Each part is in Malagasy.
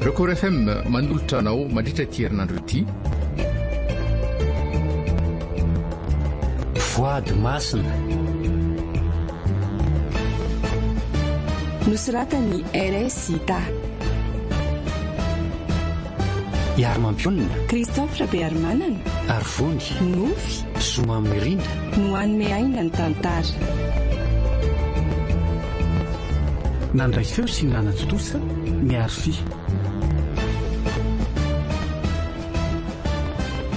Record FM manolotra anao mandritra ity herinandro ity. Voady masina. Nosoratan'i RS Ita. I Harimampionona. Christophe Rabearimanana. Arivony. Nofy. Zoma Mirindra. No hanome aina ny tantara. Nandray feo sy nanatontosa ny Arfi.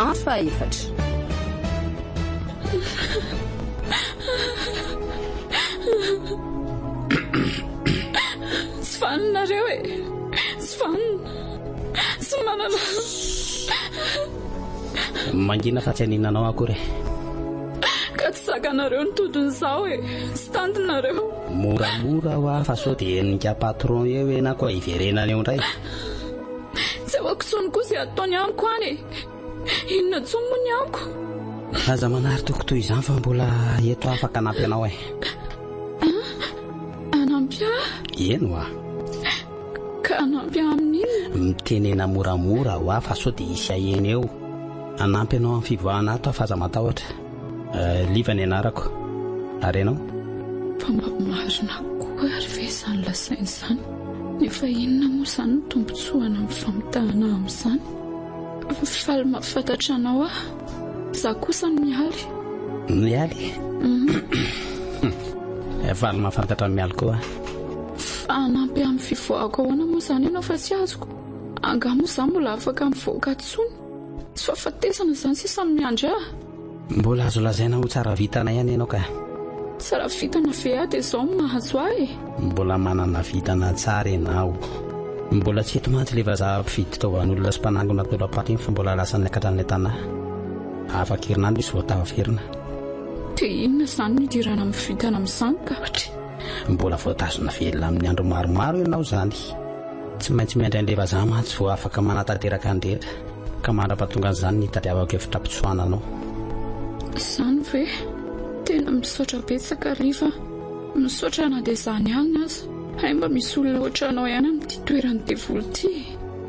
Andro fahaefatra. Tsy vanona nareo e! Tsy vanona! Tsy manana. Mangina fa tsy haninona anao akory e. Ka tsy zakanareo ny todin'izao e! Tsy tantinareo. Moramora hoa fa sao dia henon'ingahy patron eo enao koa hiverenana eo indray. Tsy ahoako intsony koa izay ataony amiko any e! Inona intsony moa ny amiko? Aza manary toky toy izany fa mbola eto aho afaka hanampy anao e. Hanampy ahy? Eny hoa. Ka hanampy ahy amin'inona? Mitenena moramora hoa fa sao dia hisy haheno eo. Hanampy anao amin'ny fivoahana ato aho fa aza matahotra. Liva ny anarako. Ary ianao? Fa mba marina koa ary ve izany lazainy izany? Nefa inona moa izany no tombontsoana amin'ny famitahana ahy amin'izany? Faly mahafantatra anao aho. Izaho kosa no Mialy. Mialy? Faly mahafantatra an'i Mialy koa aho. Fa hanampy ahy amin'ny fivoahako ahoana moa izany ianao fa tsy azoko? Angaha moa izaho mbola afaka mivoaka intsony? Tsy fahafatesana izany sisa no miandry ahy. Mbola azo lazaina ho tsara vintana ihany ianao ka. Tsara vintana ve aho dia izao no mahazo ahy e? Mbola manana vintana tsara ianao. Mbola tsy eto mantsy ilay vazaha mpividy fitaovan'olona sy mpanangona taolam-paty iny fa mbola lasa niakatra any an-tanà. Afaka herinandro izy vao tafaverina. Dia inona izany no idirana amin'ny vintana amin'izany ka? Mbola voatazona velona amin'ny andro maromaro ianao izany. Tsy maintsy miandry an'ilay vazaha mantsy vao afaka manatanteraka ny rehetra, ka mandra-pahatongan'izany no hitadiavako hevitra hampitsoahana anao. Izany ve? Tena misaotra betsaka ry Liva a! Misaotra na dia izany ihany aza. Hay mba misy olona ohatranao ihany amin'ity toeran'ny devoly ity e!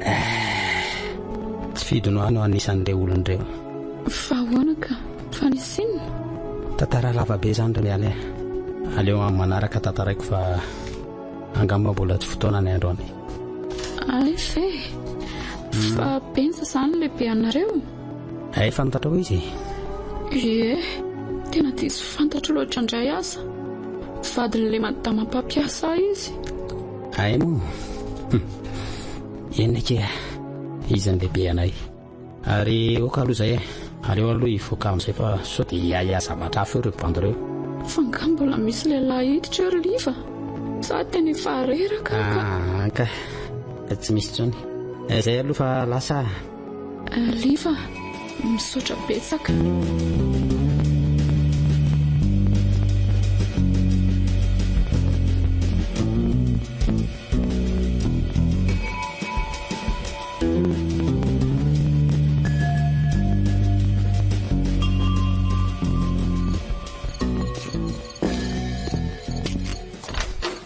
Eh! Tsy fidiny ho ahy no anisan'ireo olona ireo. Fa ahoana ka? Fa nisy inona? Tantara lava be izany ry Mialy a! Aleo amin'ny manaraka tantaraiko fa. Angamba mbola tsy fotoana ny androany. Hay ve? Fa Benja izany no lehibe anareo? Hay fantatrao izy e? Ie, tena diso fantatro loatra indray aza. Vadin'ilay madama mpampiasa ahy izy. Hay moa? Eny akia, izy no lehibe anay. Ary ok aloha izay e! Aleo aloha hivoaka amin'izay fa sao dia hiahiahy zavatra hafa eo ireo bandy ireo. Fa angaha mbola misy lehilahy hiditra eo ry Liva? Za tena efa reraka ka. Ah ka, tsy misy intsony. Izay aloha fa lasa aho. Liva, misaotra betsaka.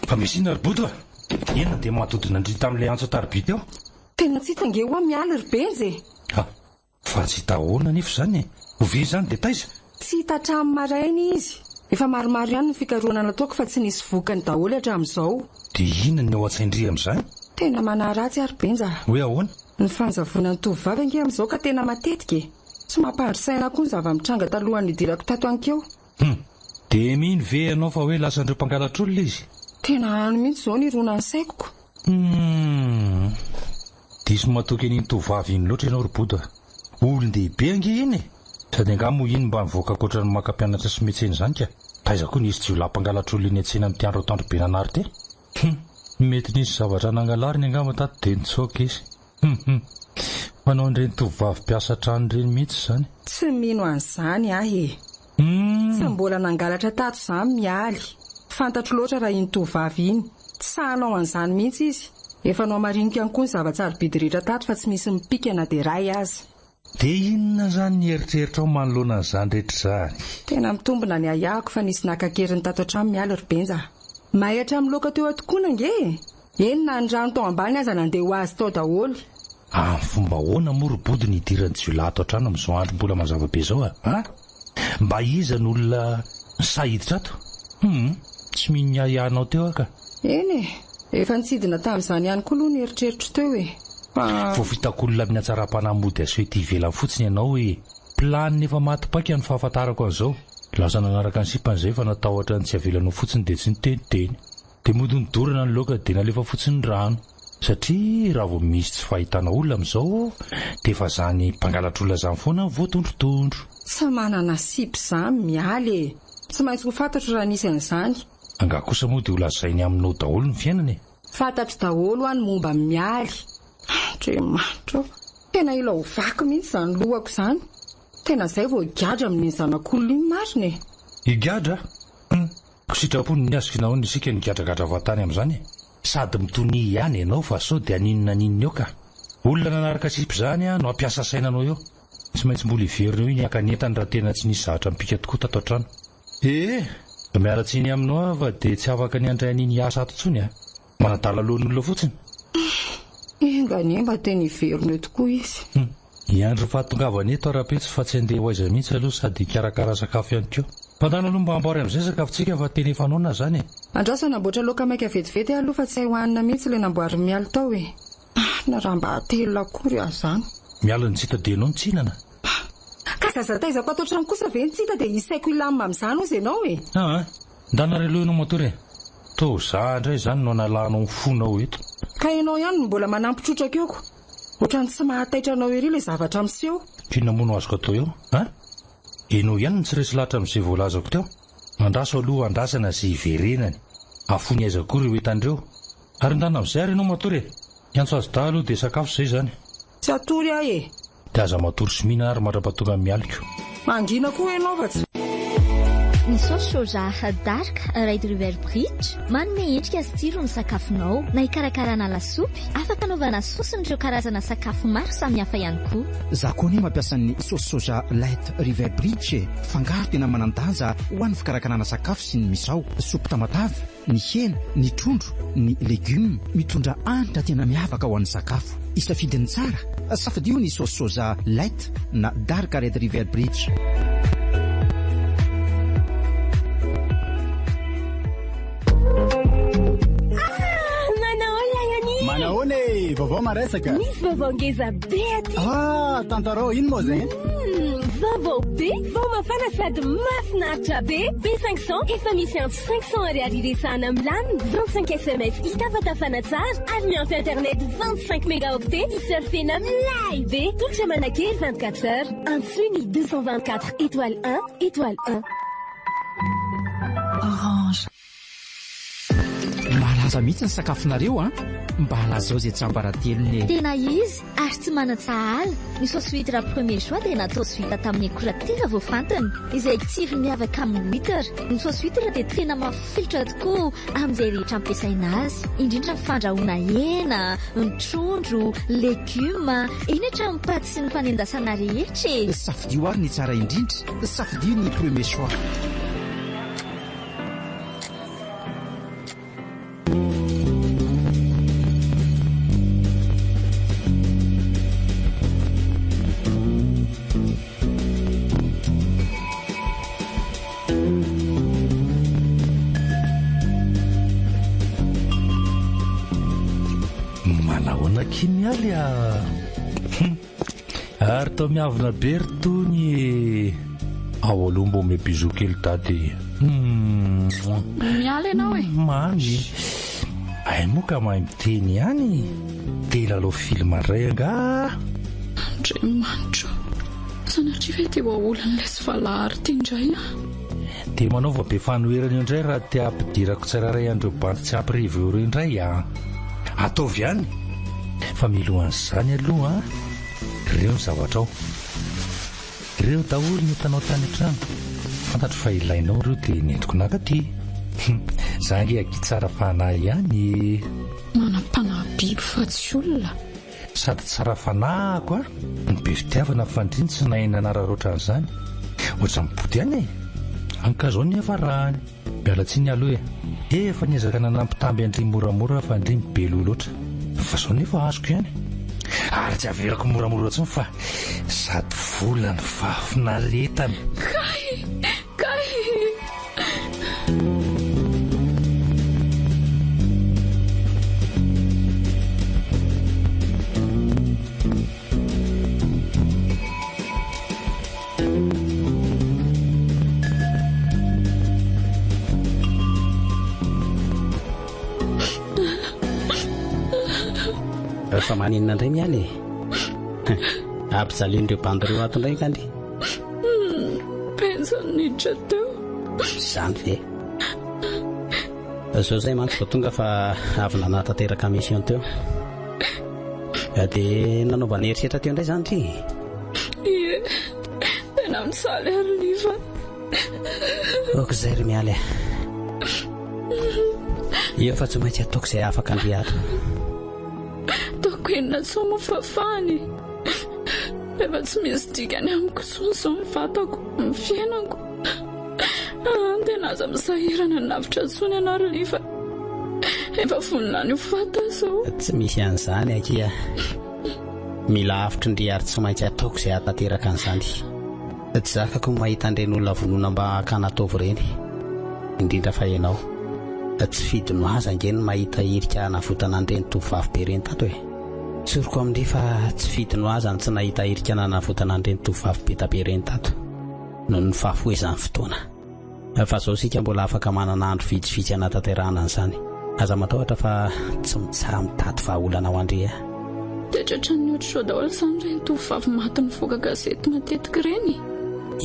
Fa misy inona ry Bodo a? Inona dia maha-dodona an-dry tamin'ilay antso an-tariby teo? Tena tsy hita ange hoa Mialy ry Benja e! Ha! Fa tsy hita ahoana anefa izany e? Ho very izany dia taiza? Tsy hita hatramin'ny maraina izy. Efa maromaro ihany ny fikarohana nataoko fa tsy nisy vokany daholo hatramin'izao. Dia inona ny ao an-tsain-dry amin'izany? Tena manahy ratsy aho ry Benja a! Hoe ahoana? Ny fanjavonan'ny tovovavy ange amin'izao ka tena matetika e! Tsy mampandry saina koa ny zava-mitranga talohan'ny nidirako tato ankeo. Hum! Dia mino ve ianao fa hoe lasan'ireo mpangalatr'olona izy? Tena any mihitsy izao ny hironan'ny saiko ko! Hum! Diso matoky an'iny tovovavy iny loatra ianao ry Bodo a! Olon-dehibe ange iny e! Sady angaha moa iny mba mivoaka ankoatra ny maka mpianatra sy miantsena izany ka! Taiza koa nisy jiolahy mpangalatr'olona eny an-tsena amin'ity andro atoandro be nanary ity? Hum! Mety nisy zavatra nangalariny angamba tato dia nitsoaka izy. Hum hum! Fanaon'ireny tovovavy mpiasa an-trano ireny mihitsy izany. Tsy mino an'izany aho e! Hum! Tsy mbola nangalatra tato izany Mialy. Fantatro loatra raha iny tovovavy iny. Tsy sahy hanao an'izany mihitsy izy. Efa nohamariniko ihany koa ny zava-tsarobidy rehetra tato fa tsy misy mipika na dia iray aza. Dia inona izany ny eritreritrao manoloana an'izany rehetra izany? Tena mitombina ny ahiahiko fa nisy naka an-keriny tato an-trano Mialy ry Benja a! May hatramin'ny loaka teo an-tokoana ange e! Eny na ny rano tao ambany aza nandeha ho azy tao daholo. Amin'ny fomba ahoana moa ry Body no hidiran'ny jiolahy ato an-trano amin'izao andro mbola mazava be izao a? An? Mba iza no olona sahy hiditra ato? Hum, tsy mino ny ahiahinao teo aho ka. Eny e, efa nitsidina tamin'izany ihany koa aloha ny eritreritro teo e. Fa. Voafitak'olona olona amin'ny hatsaram-panahy mody aseho ety ivelany fotsiny ianao e. Planina efa maty paika ny fahafantarako an'izao. Lasa nanaraka ny sipany izay fa natahotra ny tsy havelanao fotsiny dia tsy niteniteny. Dia mody nodorana ny laoka dia nalefa fotsiny ny rano. Satria raha vao misy tsy fahitana olona amin'izao dia efa zany mpangalatr'olona zany foana no voatondrotondro. Tsy manana sipa izany Mialy e! Tsy maintsy ho fantatro raha nisy an'izany. Angaha kosa moa dia ho lazainy aminao daholo ny fiainana e? Fantatro daholo hoa ny momba an'i Mialy. Andriamanitra ô! Tena ila ho vaky mihitsy izany lohako izany. Tena izay vao higadra amin'iny zanak'olona iny marina e! Higadra? Hum! Ko sitrapony ny azy k'nahoana isika nigadragadra fahatany amin'izany e? Sady mitonia ihany ianao fa sao dia haninona haninona eo ka. Olona nanaraka sipa izany no hampiasa saina anao eo. Tsy maintsy mbola hiverina eo iny haka ny entany raha tena tsy nisy zavatra mipika tokoa tato an-trano. Ee! Miala tsiny aminao aho fa dia tsy afaka ny handray an'iny hiasa ato intsony a! Manadala lohan'olona fotsiny. Enga anie mba tena hiverina eo tokoa izy. Hum. Hiandry ny fahatongavany eto Rapeto fa tsy handeha ho aiza mihitsy aloha sady hikarakara sakafo ihany koa. Fandana aloha mba amboary amin'izay sakafontsika fa tena efa noana izany e. Andraso hanamboatra laoka maika vetivety aho aloha fa tsy hay hohanina mihitsy ilay namboarin'i Mialy tao e. Marina raha mba hatelina akory aho izany. Mialy ny tsy hita dia ianao no tsy hihinana. Ka zaza taizako ato an-trano kosa ve ny tsy hita dia hisaiko hilamina amin'izany hozy ianao e. Aa! Ndana re aloha ianao matory e. Toa za indray izany no analanao ny fonao eto. Ka ianao ihany no mbola manampy trotraka eo ko. Ohatran'ny tsy mahataitra anao ery ilay zavatra miseho. K'inona moa no azoko atao eo an? Ianao ihany no tsy resy lahatra amin'izay voalazako teo. Andraso aloha andrasana izay hiverenany. Afoiny aiza koa ireo entana ireo. Ary ndana amin'izay ary ianao matory e. Hiantso azy dahy aloha dia sakafo izay izany. Tsy hatory aho e! Dia aza matory sy mihinana ary mandra-pahatonga ny mialiko. Mangina koa ianao fa tsy. Ny saosy soja dark Red River Bridge manome endrika sy tsiro ny sakafonao. Na hikarakarana lasopy, afaka anaovana saosin'ireo karazana sakafo maro samihafa ihany koa. Za koa anie mampiasa ny saosy soja light River Bridge e! Fangaro tena manan-danja ho an'ny fikarakarana sakafo sy ny misao, soupe tamatave. Ny hena, ny trondro, ny legioma, mitondra hanitra tena miavaka ho an'ny sakafo. Hisafidy ny tsara? Safidio ny saosy soja light na dark Red River Bridge. Manahoana Leonie? Manahoana e! Vaovao maresaka. Misy vaovao ngeza be aty. Ah, tantarao, ino moa zay? Vaovao be, vao mafana sady mahafinaritra be. B500 efa misy antso 500 ariary iresahana milamina, 25 sms hitafatafana tsara ary miampy internet 25 mégaoctets hisurfena milay be. Tolotra manan-kery 24 heures. Antsoy ny 224 étoile 1 étoile 1. Orange. Malaza mihitsy ny sakafonareo an! Mba lazao izay tsiambaratelony e! Tena izy ary tsy manan-tsahala. Ny saosy huitre premier choix dia natao sy vita tamin'ny akora tena voafantina, izay tsiro miavaka amin'ny huitre. Ny saosy huitre dia tena mafilotra tokoa amin'izay rehetra ampiasaina azy, indrindra ny fandrahoana hena, ny trondro, legioma, eny hatramin'ny paty sy ny fanendasana rehetra e! Safidio ary ny tsara indrindra, safidio ny premier choix. Manahoana akia Mialy a! Ary toa miavona be ry Tony e! Ao aloha mba omeo bisous kely dada e! Mouah! Miala ianao e! Mamy! Hay moa ka mahay miteny ihany! Te hilalao film indray angaha? Andriamanitra o! Sanatria ve dia ho aolan'ilay tsy valahara ity indray aho? Dia manaova be fanoherana eo indray raha te hampidirako tsirairay an'ireo bandy tsy ampy revy eo ireo indray an! Ataovy ihany! Fa milohan'izany aloha an! Ireo ny zavatra ao. Ireo daholo ny entanao tany an-trano. Fantatro fa ilainao ireo dia nentiko nakaty. Za ange akia tsara fanahy ihany e! Manam-panahy biby fa tsy olona. Sady tsara fanahy ako a! Ny be fitiavana fa ndry ny tsy nahay nanararaotra an'izany. Ohatran'ny mipody ihany e! Ankazao ny hiafarany. Miala tsiny aloha e! Efa niezaka nanambitamby an-dry moramora aho fa ndry be loha loatra. Fa zao nefa azoko ihany. Ary tsy avelako moramora intsony fa sady vola no fahafinaretana. Kay! Kay! Fa maninona indray miala e? Ampijalian'ireo bandy ireo ato indray ngandry. Benja niditra teo. Izany ve? Zao zay mantsy vao tonga fa avy nanatanteraka mission teo. Dia nanaovana herisetra teo indray izany ry? Ie, tena mijaly ary Liva. Ok izay ry Mialy a. Eo fa tsy maintsy ataoko izay afaka ndry ato. Ataoko inona intsony moa fahafahana e. Efa tsy misy dikany amiko intsony izao ny vatako, ny fiainako. Ah, tena aza misahirana ny lavitra intsony ianao ry Liva. Efa vonona ny ho faty aho izao. Tsy misy an'izany akia. Mila avotro ndry ary tsy maintsy ataoko izay hahatanteraka an'izany. Tsy zakako ny mahita an'ireny olona vonoina mba hakana taova ireny. Indrindra fa ianao. Tsy fidiny ho azy ange ny mahita hirika hanavotana an'ireny tovovavy be ireny tato e. Tsoriko amin-dry fa tsy fidiny ho azy ny tsy nahita hirika nanavotana an'ireny tovovavy be da be ireny tato. Noho ny fahafohezan'ny fotoana. Fa izao isika mbola afaka manana andro vitsivitsy hanatanterahana an'izany. Aza matahotra fa tsy mitsaha-mitady vahaolana ho an-dry a. Dia tratran'ny ohatr'izao daholo izany ireny tovovavy maty nivoaka gazety matetika ireny e?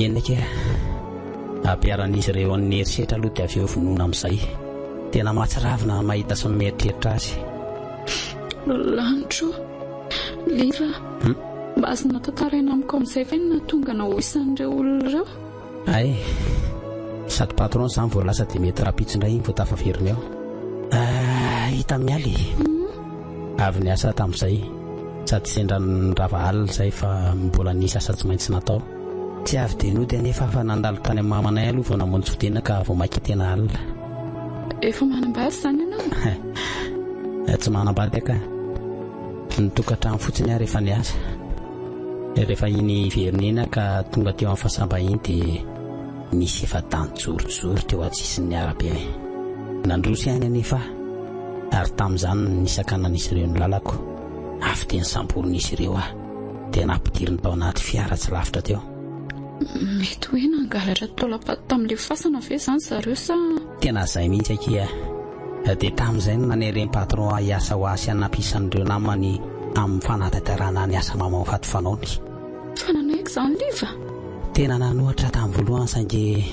Eny akia. Ampiharan'izy ireo an'ny herisetra aloha dia avy eo vonoina amin'izay. Tena mahatsiravina ny mahita sy ny mieritreritra azy. Lanitra o! Liva, mba azonao tantaraina amiko amin'izay ve ny nahatonga anao ho isan'ireo olona ireo? Hay, sady patron zany vao lasa dia mety rahampitso indray iny vao tafaverina eo. Ah, hita mialy e. Avy niasa tamin'izay, sady sendra nirava alina izay fa mbola nisy asa tsy maintsy natao. Tsy avy dia nody anefa fa nandalo tany amin'ny mamanay aloha vao namonjy fodiana ka vao mainka tena alina. Efa manambady izany ianao? Tsy manambady aho ka. Nitokantrano fotsiny aho rehefa niasa. Rehefa iny hiverina iny aho ka tonga teo amin'ny fasam-bahiny dia nisy efa-dahy nijorojoro teo an-tsisin'ny arabe. Nandroso ihany anefa aho ary tamin'izany no nisakanan'izy ireo ny lalako. Avy dia nisamborin'izy ireo aho dia nampidiriny tao anaty fiara tsy lavitra teo. Mety hoe nangalatra taolam-paty tamin'ilay fasana ve izany zareo sa. Tena izay mihitsy akia. Dia tamin'izay no naneren'i patron ahy hiasa ho ahy sy hanampy isan'ireo namany amin'ny fanatanterahana ny asa mamoafady fanaony. Fa nanaiky izany Liva? Tena nanohatra tamin'ny voalohany saingy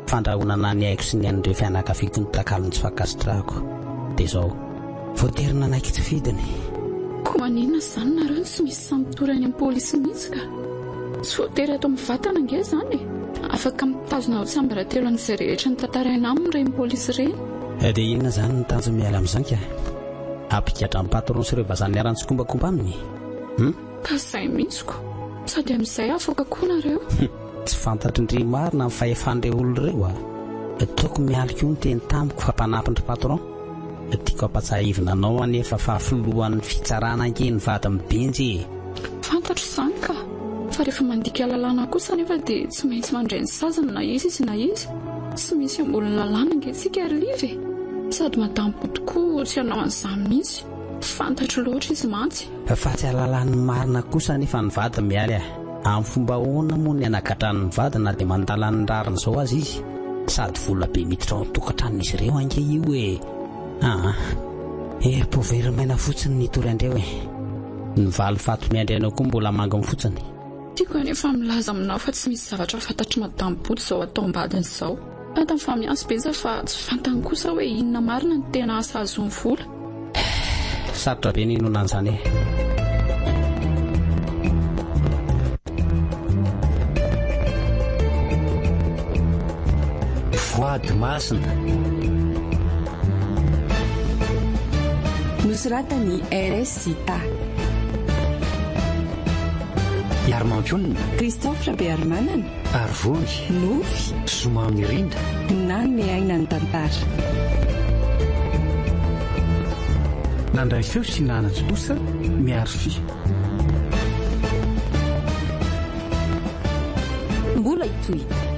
fandrahonana ny aiko sy ny an'ireo fianakaviako ny takalon'ny tsy fankasitrahako. Dia izao, voatery nanaiky tsy fidiny. Koa maninona izany nareo no tsy misy sahy mitory any amin'ny polisy mihitsy ka? Tsy voatery ato amin'ny vatana ange izany e! Afaka mitazona ho tsiambaratelo an'izay rehetra notantaraina aminy ireny polisy ireny. Dia inona izany ny tanjon'ny miala amin'izany ka? Hampigadra ny patron sy ireo vazaha niara-nitsikombakomba aminy? Hum? Ka izay mihitsy ko! Sady amin'izay afaka koa nareo. Tsy fantatry ndry marina ny fahefan'ireo olona ireo a! Toky mialy koa niteny tamiko fa mpanampy ndry patron. Tiako ampatsahivina anao anefa fa filohan'ny fitsarana ange ny vadin'i Benjy e! Fantatro izany ka! Fa rehefa mandika lalàna kosa anefa dia tsy maintsy mandray ny saziny na iza izy na iza. Tsy misy ambonin'ny lalàna ange tsika ry Liva e! Sady madame Boto koa tsy hanao an'izany mihitsy. Fantatro loatra izy mantsy. Fa tsy ahalalany ny marina kosa anefa ny vadiny Mialy a! Amin'ny fomba ahoana moa ny hanagadrany ny vadiny na dia mandala ny rariny izao aza izy? Sady vola be miditra ao an-tokantranon'izy ireo ange io e! Aa! Herim-po very maina fotsiny ny hitory an-dreo e! Ny valifaty miandry anao koa mbola manginy fotsiny. Tiako anefa milaza aminao fa tsy misy zavatra fantatr'i Madame Boto izao ataom-badiny izao. Fantany fa miantso Benja fa tsy fantany kosa hoe inona marina no tena asa ahazoany vola. Sarotra be ny hinoana an'izany e. Voady masina. Nosoratan'i RS Zita. I Armampionona. Christophe Rabearimanana. Arivony. Nofy. Zoma Mirindra. Nanome aina ny tantara. Nandray feo sy nanatontosa Miary Fy. Mbola hitohy.